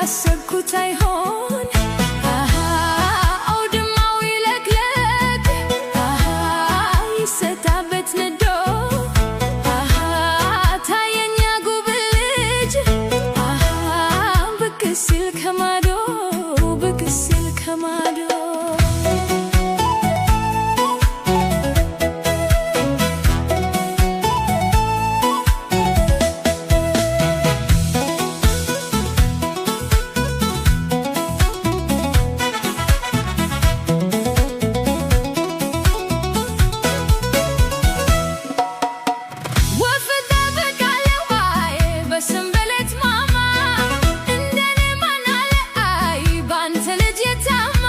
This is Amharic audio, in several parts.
እንዳሰብኩት አይሆን አሃ አውድማው ይለቅለቅ አሃ ይሰታበት ነዶ አሃ ታየኛ ጉብል ልጅ አሃ ብቅ ሲል ከማዶ ብቅ ሲል ከማዶ። ወፍ እጠብቃለሁ አይ በሰንበሌጥ ማማ እንደኔ ማን አለ አይ ባንተ ልጅ የታማ።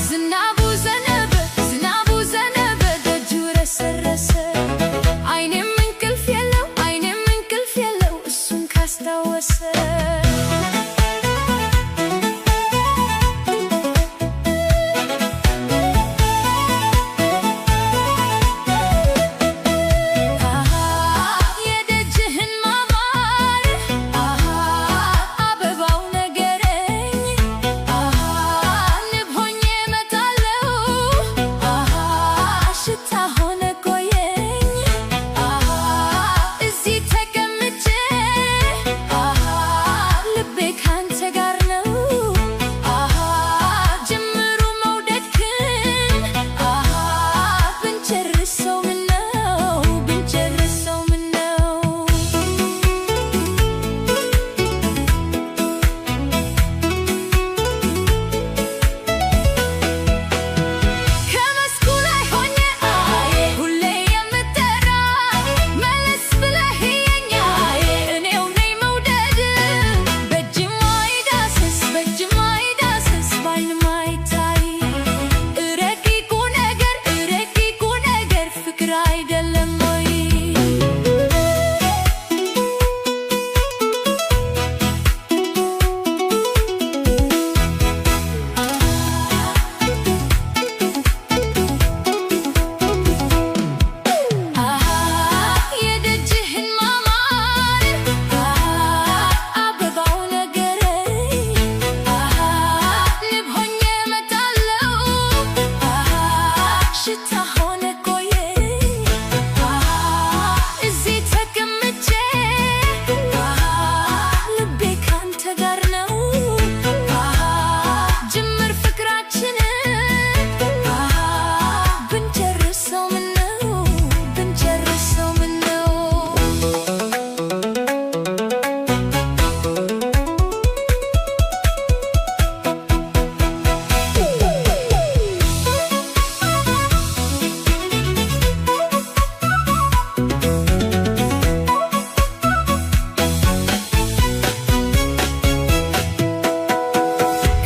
ዝናቡ ዘነበ ዝናቡ ዘነበ ደጁ ረሰረሰ አይኔም እንቅልፍ የለው አይኔም እንቅልፍ የለው እሱን ካስታወሰ። አሃ የደጅህን ማማር አሃ አበባው ነገረኝ አሃ ንብ ሆኜ እመጣለሁ አሃ ሽታ ሆነ ቆየኝ አሃ እዚህ ተቀምጬ አሃ ልቤ ካንተ ጋር ነው አሃ ጅምሩ መውደድክን አሃ ብንጨርሰው ምነው ብንጨርሰው ምነው። ከመስኩ ላይ ሆኜ አይ ሁሌ የምጠራ መለስ ብለህ እየኝ አይ እኔው ነኝ መውደድ በእጅ ማይዳሰስ በእጅ ማይዳሰስ ባይን ማይታይ ረቂቁ ነገር ረቂቁ ነገር ፍቅር አይደለም ወይ? አሃ የደጅህን ማማር አሃ አበባው ነገረኝ አሃ ንብ ሆኜ እመጣለሁ አሃ ሽታ ሆነ ቆየኝ አሃ እዚህ ተቀምጬ አሃ ልቤ ካንተ ጋር ነው አሃ ጅምር ፍቅራችንን አሃ ብንጨርሰው ምነው ብንጨርሰው ምነው።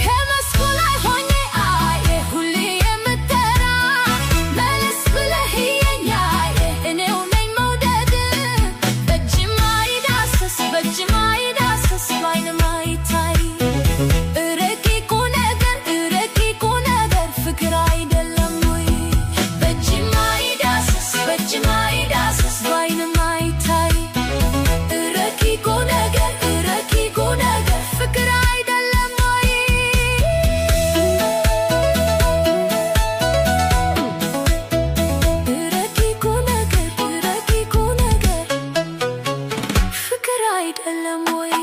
ከመስኩ ላይ ሆኜ አይ ሁሌ የምጠራ መለስ ብለህ እየኝ አይ እኔው ነኝ መውደድ በእጅ ማይዳሰስ በእጅ ማይዳሰስ ባይን ማይታይ ረቂቁ ነገር ረቂቁ ነገር ፍቅር አይደለም ወይ? በእጅ ማይዳሰስ በእጅ ማይዳሰስ ባይን ማይታይ ረቂቁ ነገር ረቂቁ ነገር ፍቅር አይደለም ወይ? ረቂቁ ነገር ረቂቁ ነገር ፍቅር አይደለም ወይ?